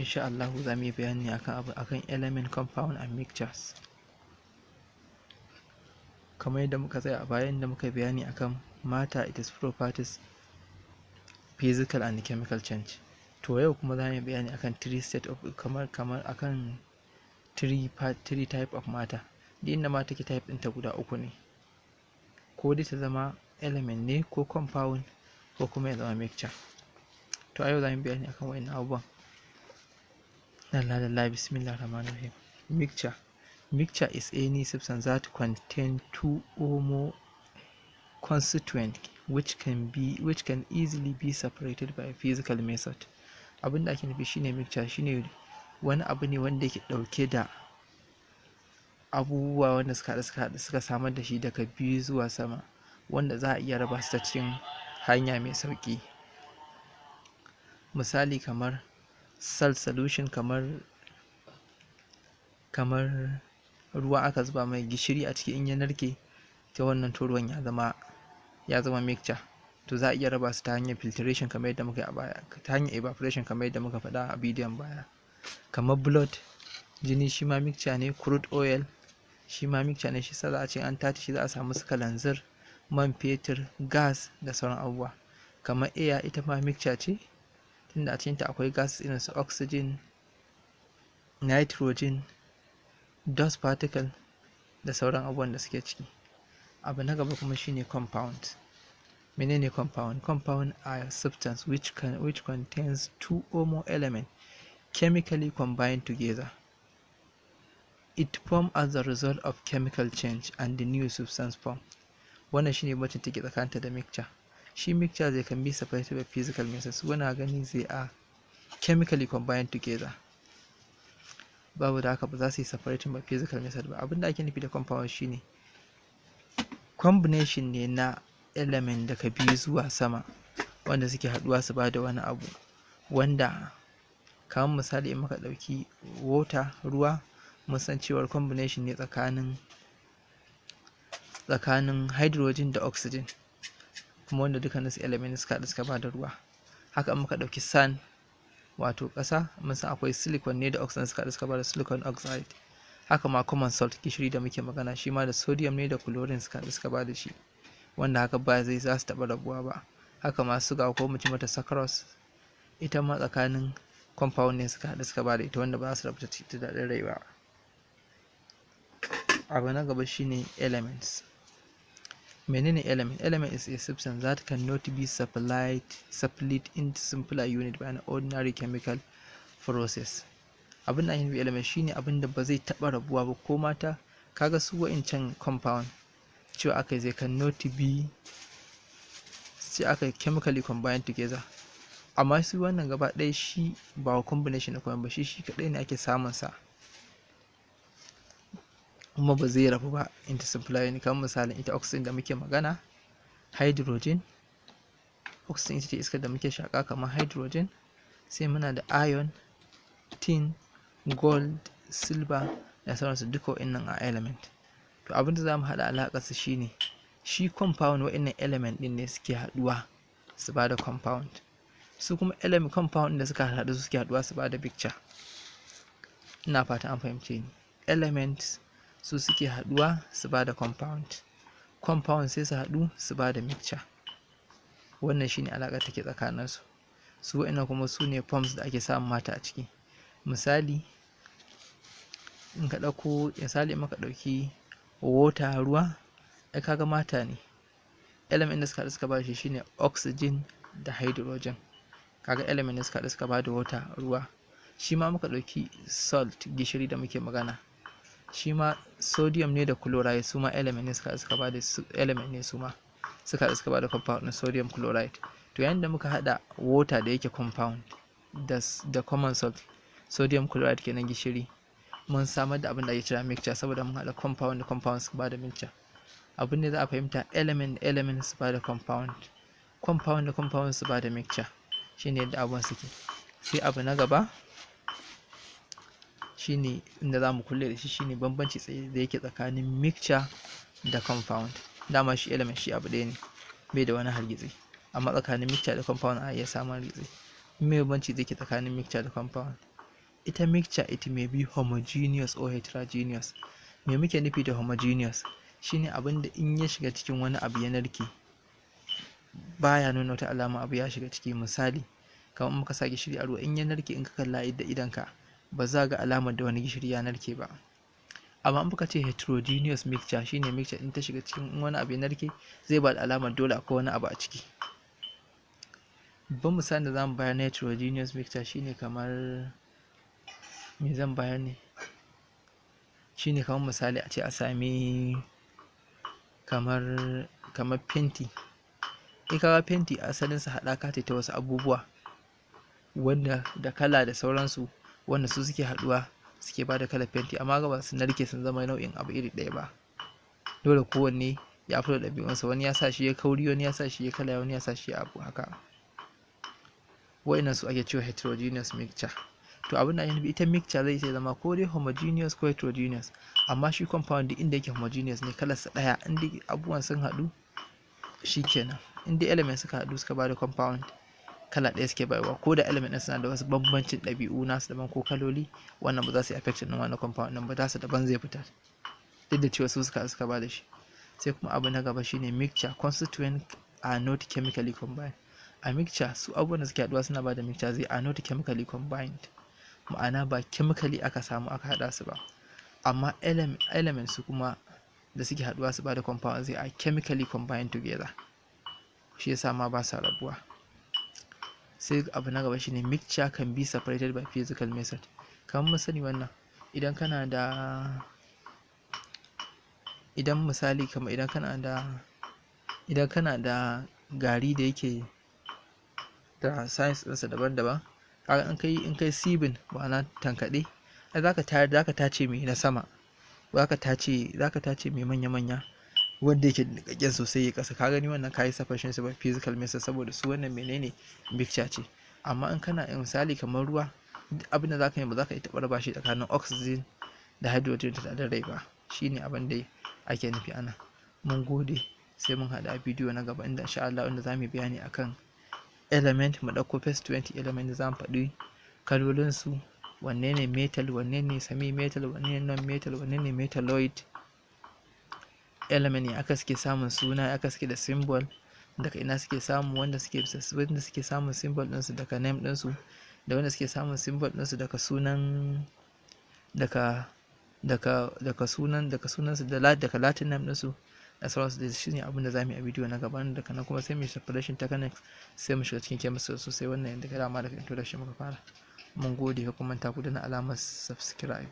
insha Allahu za mu yi bayani akan abu akan element, compound and mixtures. Kamar yadda muka tsaya a baya, inda muka yi bayani akan matter, its properties, physical and chemical change. To yau kuma za mu yi bayani akan three set of kamar akan three part, three type of matter. Duk inda matter take, type ɗinta guda uku ne: ko dai ta zama element ne, ko compound, ko kuma ya zama mixture. To a yau za mu yi bayani akan wa'innan abubuwan dalla dalla. Bismillahir rahmanir rahim. Mixture. Mixture is any substance that contain two or more constituent which can easily be separated by physical method. Abin da ake nufi shine, mixture shine wani abu ne wanda yake ɗauke da abubuwa wanda suka haɗu suka samar da shi daga biyu zuwa sama, wanda za a iya raba su ta cikin hanya mai sauƙi. Misali, kamar salt solution, kamar ruwa aka zuba mai gishiri a ciki, in ya narke ta wannan, to ruwan ya zama mixture. To za a iya raba su ta hanyar filtration kamar yadda muka yi a baya, ta hanyar evaporation kamar yadda muka faɗa a bidiyon baya. Kamar blood, jini, shi ma mixture ne. Crude oil shi ma mixture ne. Shi sa za a ce an tace shi, za a samu su kalanzir, man fetur, gas da sauran abubuwa. Kamar air, ita ma mixture ce, tunda a cikinta akwai gas irin su oxygen, nitrogen, dust particle da sauran abubuwan da suke ciki. Abu na gaba kuma shine compound. Menene compound? Compound are substance which contains two or more elements chemically combined together. It form as a result of chemical change and the new substance form. Wannan shine bambancin take tsakaninta da mixture. Shi mixture, they can be separated by physical methods. Muna gani, they are chemically combined together. Babu da haka ba za su yi separating by physical method ba. Abinda ake nufi da compound shine combination ne na element daga biyu zuwa sama wanda suke haɗuwa su bada wani abu, wanda kamar misali in muka ɗauki water, ruwa, mun san cewar combination ne tsakanin hydrogen da oxygen, kuma wanda dukkaninsu element suka haɗu suka bada ruwa. Haka in muka ɗauki sand, wato ƙasa, mun san akwai silicon ne da oxygen suka haɗu suka bada silicon oxide. Haka ma common salt, gishiri da muke magana, shi ma da sodium ne da chlorine suka haɗu suka bada shi, wanda haka ba zai za su taɓa rabuwa ba. Haka ma suga, ko mu ce mata sucrose, ita ma tsakanin compound ne suka haɗu suka bada ita, wanda ba za su rabu ta daɗin rai ba. Abu na gaba shine elements. Menene element? Element is a substance that cannot be supplied split into simpler unit by an ordinary chemical process. Abin da ake nufi element shine abin da ba zai taɓa rabuwa ba ko mata. Kaga su wa'incan compound, cewa aka zai cannot be, sai aka chemically combined together, amma su wannan gaba ɗaya shi ba combination na komai ba, shi shi kaɗai ne ake samun sa, kuma ba zai rabu ba into simpler unit. Kamar misalin ita oxygen da muke magana, hydrogen, oxygen ita ce iskar da muke shaƙa, kamar hydrogen, sai muna da iron, tin, gold, silver da sauransu, duka wa'innan a element. To abin da za mu haɗa alaƙar su shine, shi compound, wa'innan element ɗin ne suke haɗuwa su bada compound. Su kuma element, compound da suka haɗu suke haɗuwa su bada mixture. Ina fatan an fahimce ni. Elements su suke haɗuwa su bada compound, compound sai su haɗu su bada mixture. Wannan shine alaƙar take tsakaninsu. Su wa'innan kuma su ne forms da ake samun matter a ciki. Misali, in ka ɗauko, misali in muka ɗauki water, ruwa, ai kaga matter ne. Element da suka haɗu suka bada shi shine oxygen da hydrogen. Kaga element da suka haɗu suka bada water, ruwa. Shi ma muka ɗauki salt, gishiri da muke magana, shi ma sodium ne da chloride, su ma element ne suka haɗu suka bada, element ne su ma suka haɗu suka bada compound na sodium chloride. To yayin da muka haɗa water da yake compound da common salt, sodium chloride kenan, gishiri, mun samar da abin da ake kira mixture, saboda mun haɗa compound da compound suka bada mixture. Abin da za a fahimta, element element su bada compound, compound da compound su bada mixture. Shine yadda abubuwan suke. Sai abu na gaba shine inda za mu kulle da shi, shine bambanci da yake tsakanin mixture da compound. Dama shi element shi abu ɗaya ne, bai da wani hargitsi, amma tsakanin mixture da compound ana iya samun hargitsi. Me bambanci da yake tsakanin mixture da compound? Ita mixture, it may be homogeneous or heterogeneous. Me muke nufi da homogeneous? Shine abin da in ya shiga cikin wani abu ya narke, baya nuna wata alama abu ya shiga ciki. Misali, kamar muka sa gishiri a ruwa, in ya narke, in ka kalla da idonka, ba za ga alamar da wani gishiri ya narke ba. Amma in muka ce heterogeneous mixture, shine mixture in ta shiga cikin wani abu ya narke, zai ba da alamar dole akwai wani abu a ciki. Babban misalin da zamu bayar na heterogeneous mixture shine kamar me zan bayar ne? Shine kamar misali a ce a sami kamar fenti. In ka ga fenti, asalinsa haɗaka ce ta wasu abubuwa wanda da kala da sauransu, wanda su suke haɗuwa suke bada kalar fenti, amma ga ba su narke sun zama nau'in abu iri ɗaya ba. Dole kowanne ya fito da ɗabi'unsa. Wani ya sa shi ya kauri, wani ya sa shi ya kala, wani ya sa shi ya abu haka. Wa'innan su ake cewa heterogeneous mixture. To, abin da ake nufi, ita mixture zai iya zama ko dai homogeneous ko heterogeneous, amma shi compound duk inda yake homogeneous ne, kalarsa ɗaya. In dai abubuwan sun haɗu, shikenan. In dai element suka haɗu suka bada compound, kala ɗaya suke bayarwa, ko da element ɗin suna da wasu bambancin ɗabi'u nasu daban ko kaloli, wannan ba za su yi affecting ɗin wannan compound ɗin ba, tasu daban zai fitar, duk da cewa su suka bada shi. Sai kuma abu na gaba shine mixture constituent are not chemically combined. A mixture, su abubuwan da suke haɗuwa suna bada mixture, they are not chemically combined, ma'ana ba chemically aka samu aka haɗa su ba. Amma element su kuma da suke haɗuwa su bada compound, they are chemically combined together, shi yasa ma ba sa rabuwa. Sai abu na gaba shine mixture can be separated by physical method. Kamar mun sani wannan, idan kana da idan misali kamar idan kana da gari da yake da size ɗinsa daban-daban, kaga in kai sieving, ma'ana tankaɗe, ai zaka tayar, zaka tace mai na sama, zaka tace mai manya-manya, wanda yake niƙaƙƙen sosai ya ƙasa. Ka gani, wannan kayi separation su by physical method, saboda su wannan menene? Mixture ce. Amma in kana misali kamar ruwa, duk abin da zaka yi, ba zaka iya taɓa raba shi tsakanin oxygen da hydrogen da rai ba. Shine abin da ake nufi anan. Mun gode, sai mun haɗu a bidiyo na gaba, inda insha Allah inda zamu yi bayani akan element. Mu ɗauko first 20 element da zamu faɗi kalolinsu, wanne ne metal, wanne ne semi metal, wanne ne non metal, wanne ne metalloid element ne, aka suke samun suna, aka suke da symbol, daga ina suke samu, wanda suke samun symbol ɗinsu daga name ɗinsu, da wanda suke samun symbol ɗinsu daga sunan daga daga daga sunan daga sunansu da daga Latin name ɗinsu da sauransu. Da shi ne abin da za mu yi a bidiyo na gaba. Daga nan kuma sai mu yi separation techniques, sai mu shiga cikin chemistry sosai. Wannan yadda ka dama daga introduction muka fara. Mun gode, ka kuma ta ku danna alamar subscribe.